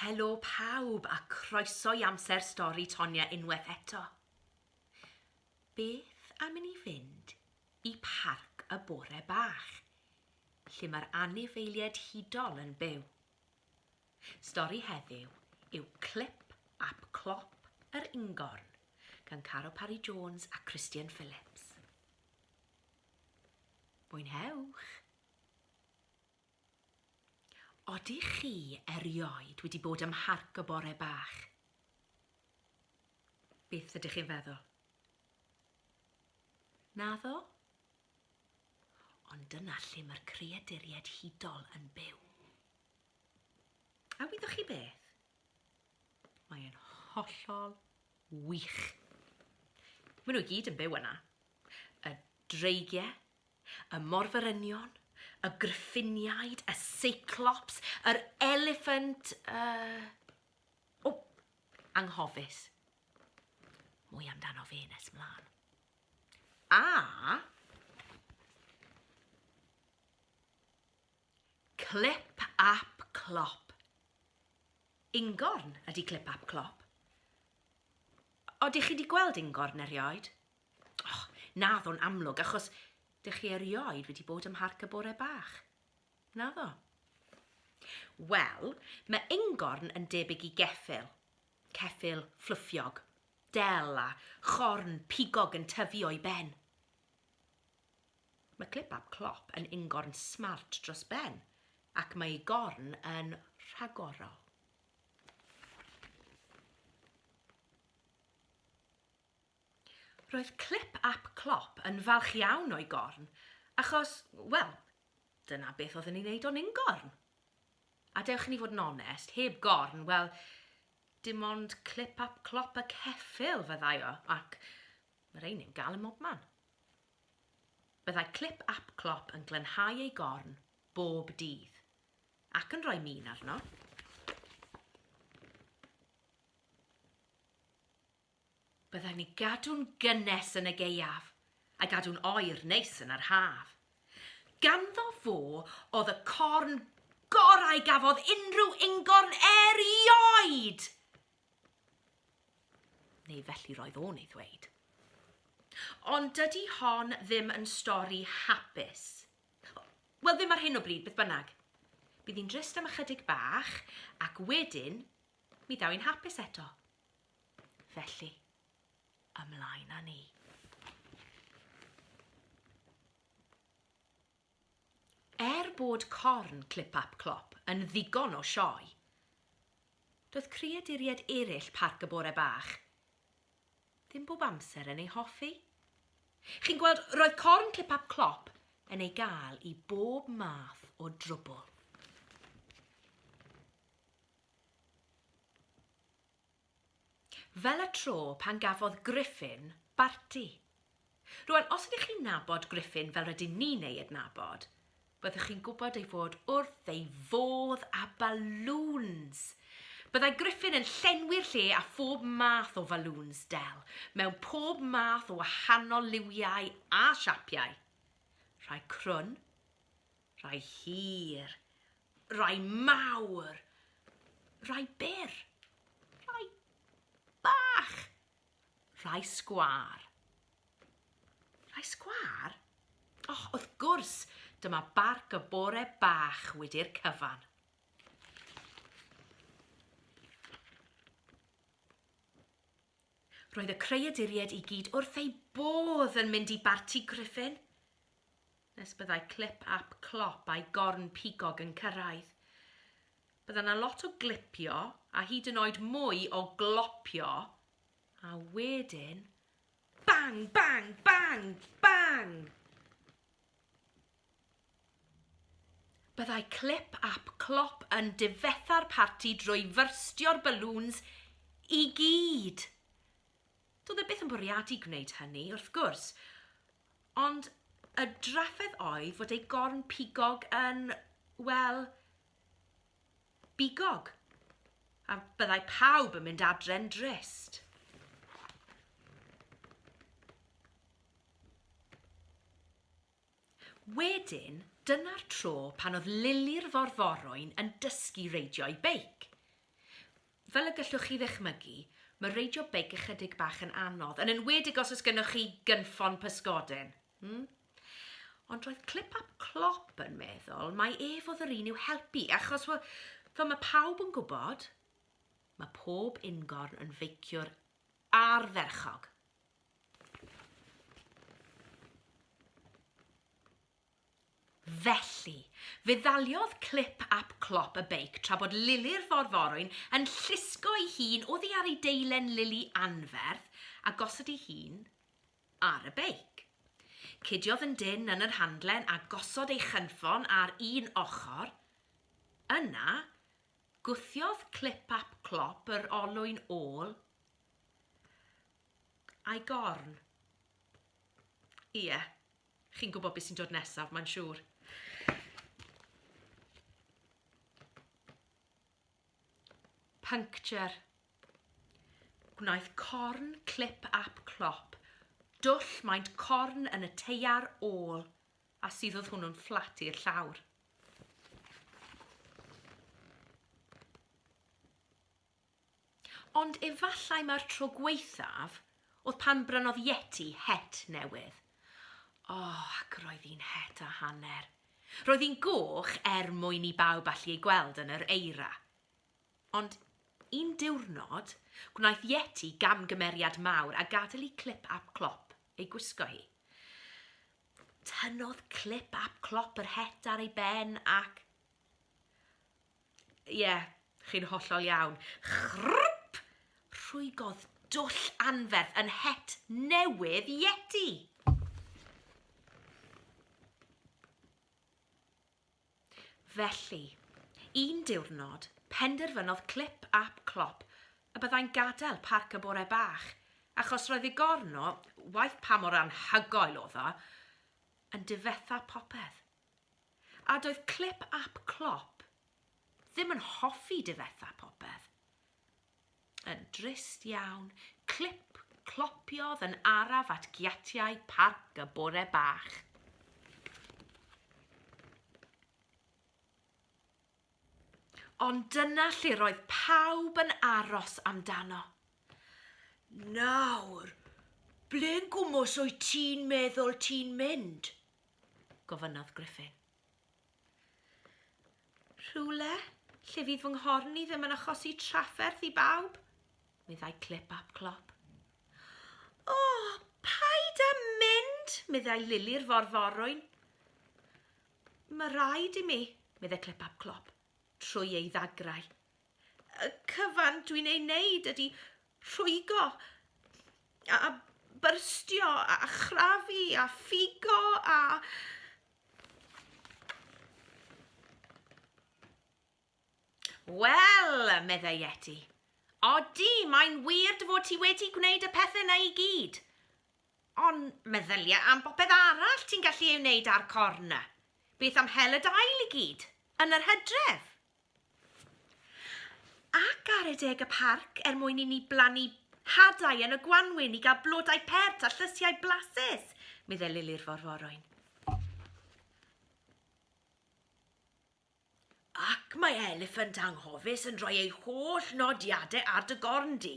Helo pawb a croeso i Amser Stori Tonia unwaith eto. Beth am i ni fynd i Parc y Bore Bach, lle mae'r anifeiliaid hudol yn byw? Stori heddiw yw Clip ap Clop yr Ungorn gan Caro Parry Jones a Christian Phillips. Mwynhewch! Odych chi erioed wedi bod ym Mharc y Bore Bach? Beth ydych chi'n feddwl? Naddo? Ond dyna lle mae'r creaduriaid hudol yn byw. A wyddoch chi beth? Mae'n hollol wych. Maen nhw i gyd yn byw yna. Y dreigiau, y morferynion, y gryffiniaid, y seiclops, yr eliffant, y... O, anghofus. Mwy amdano fe nes mlaen. A... Clip ap clop. Ungorn ydy clip ap clop. Odych chi wedi gweld ungorn erioed? Och, naddo'n amlwg, achos dych chi erioed wedi bod ym Mharc y Bore Bach. Naddo. Wel, mae ungorn yn debyg i geffyl. Ceffyl fflwffiog, del a chorn pigog yn tyfu o'i ben. Mae Clip ap Clop yn ungorn smart dros ben, ac mae ei gorn yn rhagorol. Roedd Clip ap Clop yn falch iawn o'i gorn, achos, wel, dyna beth oedd yn ei wneud o'n ungorn. A dewch i ni fod yn onest, heb gorn, wel, dim ond Clip ap Clop y ceffyl fyddai o, ac mae rhein i'w gael ym mhobman. Byddai Clip ap Clop yn glanhau ei gorn bob dydd, ac yn rhoi min arno. Byddai'n ei gadw'n gynnes yn y gaeaf, a gadw'n oer neis yn yr haf. Ganddo fo oedd y corn gorau gafodd unrhyw ungorn erioed! Neu felly roedd o'n ei ddweud. Ond dydy hon ddim yn stori hapus. Wel, ddim ar hyn o bryd, beth bynnag. Bydd hi'n drist am ychydig bach, ac wedyn mi ddaw hi'n hapus eto. Felly, ymlaen â ni. Er bod corn Clip Ap Clop yn ddigon o sioe, doedd creaduriaid eraill Parc y Bore Bach ddim bob amser yn ei hoffi. Chi'n gweld, roedd corn Clip Ap Clop yn ei gael i bob math o drwbl. Fel y tro pan gafodd Griffin barti. Rwan, os ydych chi'n nabod Griffin fel rydyn ni'n ei adnabod, byddwch chi'n gwybod ei fod wrth ei fodd â balŵns. Byddai Griffin yn llenwi'r lle â phob math o falŵns del, mewn pob math o wahanol liwiau a siapiau. Rhai crwn, rhai hir, Rhai mawr. Rhai byr. Rhai bach. Rhai sgwâr. Rhai sgwâr? Och, wrth gwrs, dyma barc y bore bach wedi'r cyfan. Roedd y creaduriaid i gyd wrth eu bodd yn mynd i barti Griffin. Nes byddai Clip ap Clop a'i gorn pigog yn cyrraedd. Bydda 'na lot o glipio a hyd yn oed mwy o glopio a wedyn bang, bang, bang, bang! Byddai Clip ap Clop yn difetha'r parti drwy fyrstio'r balŵns i gyd. Doedd e byth yn bwriadu gwneud hynny, wrth gwrs, ond y drafferth oedd fod ei gorn pigog yn, wel, bigog, a byddai pawb yn mynd adre'n drist. Wedyn, dyna'r tro pan oedd Lili'r Forforwyn yn dysgu reidio'i beic. Fel y gallwch chi ddychmygu, mae reidio beic ychydig bach yn anodd, yn enwedig os oes gennych chi gynffon pysgodyn. Hmm? Ond roedd Clip Ap Clop yn meddwl mai ef oedd yr un i'w helpu, achos, wel, fel mae pawb yn gwybod, mae pob ungorn yn feiciwr ardderchog. Felly, fe ddaliodd Clip ap Clop y beic tra bod Lili'r Forforwyn yn llusgo ei hun oddi ar ei deilen lili anferth a gosod ei hun ar y beic. Cudiodd yn dynn yn yr handlen a gosod ei chynffon ar un ochr. Yna, gwthiodd Clip ap Clop yr olwyn ôl a'i gorn. Ie, Chi'n gwybod beth sy'n dod nesaf, mae'n siŵr. Puncture. Gwnaeth corn clip ap clop dwll maint corn yn y teiar ôl a suddodd hwnnw'n fflat i'r llawr. Ond efallai mai'r tro gwaethaf oedd pan brynodd Yeti het newydd. O, ac roedd hi'n het a hanner. Roedd hi'n goch er mwyn i bawb allu ei gweld yn yr eira. Ond un diwrnod, gwnaeth Yeti gamgymeriad mawr a gadael i Clip ap Clop ei gwisgo hi. Tynnodd Clip ap Clop yr het ar ei ben ac Ie, chi'n hollol iawn. Chrwp! Rhwygodd dwll anferth yn het newydd Yeti! Felly, un diwrnod, penderfynodd Clip ap Clop y byddai'n gadael Parc y Bore Bach, achos roedd ei gorn o, waeth pa mor anhygoel oedd o, yn difetha popeth. A doedd Clip ap Clop ddim yn hoffi difetha popeth. Yn drist iawn, Clip clopiodd yn araf at giatiau parc y bore bach. Ond dyna lle roedd pawb yn aros amdano. Nawr, ble'n gwmws wyt ti'n meddwl ti'n mynd? gofynnodd Griffin. Rhywle lle fydd fy nghorn i ddim yn achosi trafferth i bawb, meddai Clip ap Clop. O, paid â mynd, meddai Lili'r forforwyn. Mae rhaid i mi, meddai Clip ap Clop, trwy ei ddagrau. Y cyfan dwi'n ei wneud ydy rhwygo a byrstio a chrafu a ffigo a... Wel, meddai Yeti, odi, mae'n wir dy fod ti wedi gwneud y pethau 'na i gyd. Ond meddylia am bopeth arall ti'n gallu ei wneud â'r corn 'na. Beth am hel y dail i gyd, yn yr hydref? Ac ar redeg y parc er mwyn i ni blannu hadau yn y gwanwyn i gael blodau pert a llysiau blasus, meddai Lili'r Forforwyn. Ac mae Eliffant Anghofus yn rhoi ei holl nodiadau ar dy gorn di,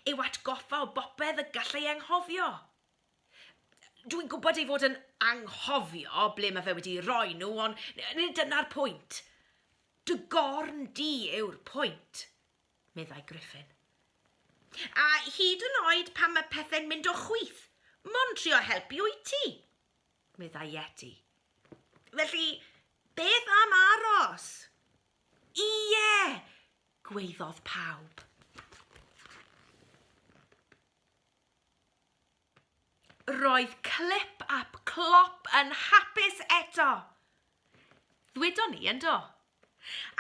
i'w atgoffa o bopeth y gallai anghofio. Dwi'n gwybod ei fod yn anghofio ble mae fe wedi roi nhw, ond nid dyna'r pwynt. Dy gorn di yw'r pwynt, meddai Griffin. A hyd yn oed pan mae pethau'n mynd o chwith, mond trio helpu wyt ti, meddai Yeti. Felly, beth am aros? Ie! gwaeddodd pawb. Roedd Clip ap Clop yn hapus eto! Ddwedon ni, yndo?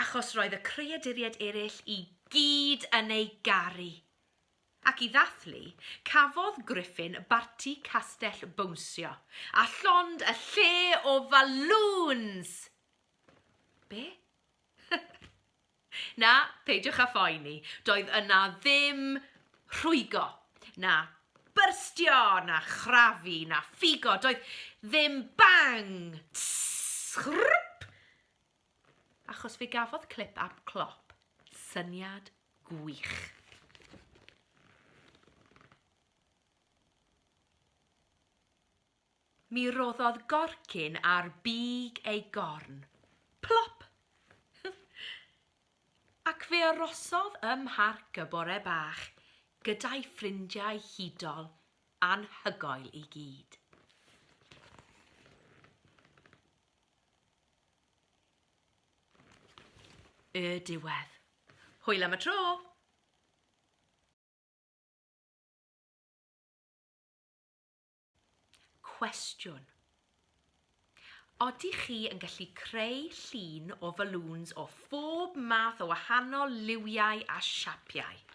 Achos roedd y creaduriaid eraill i gyd yn ei garu. Ac i ddathlu, cafodd Griffin barti castell bownsio, a llond y lle o falŵns! Be? Na, peidiwch â phoeni, doedd yna ddim rhwygo, na byrstio, na chrafu, na ffigo, doedd ddim bang, tss, chrwp! Achos fe gafodd Clip ap Clop syniad Gwych! Mi roddodd gorcyn ar big ei gorn. Plop! Ac fe arosodd ym mharc y bore bach gyda'i ffrindiau hudol anhygoel i gyd. Y diwedd. Hwyl am y tro! Cwestiwn. Odych chi yn gallu creu llun o falŵns o phob math o wahanol liwiau a siapiau?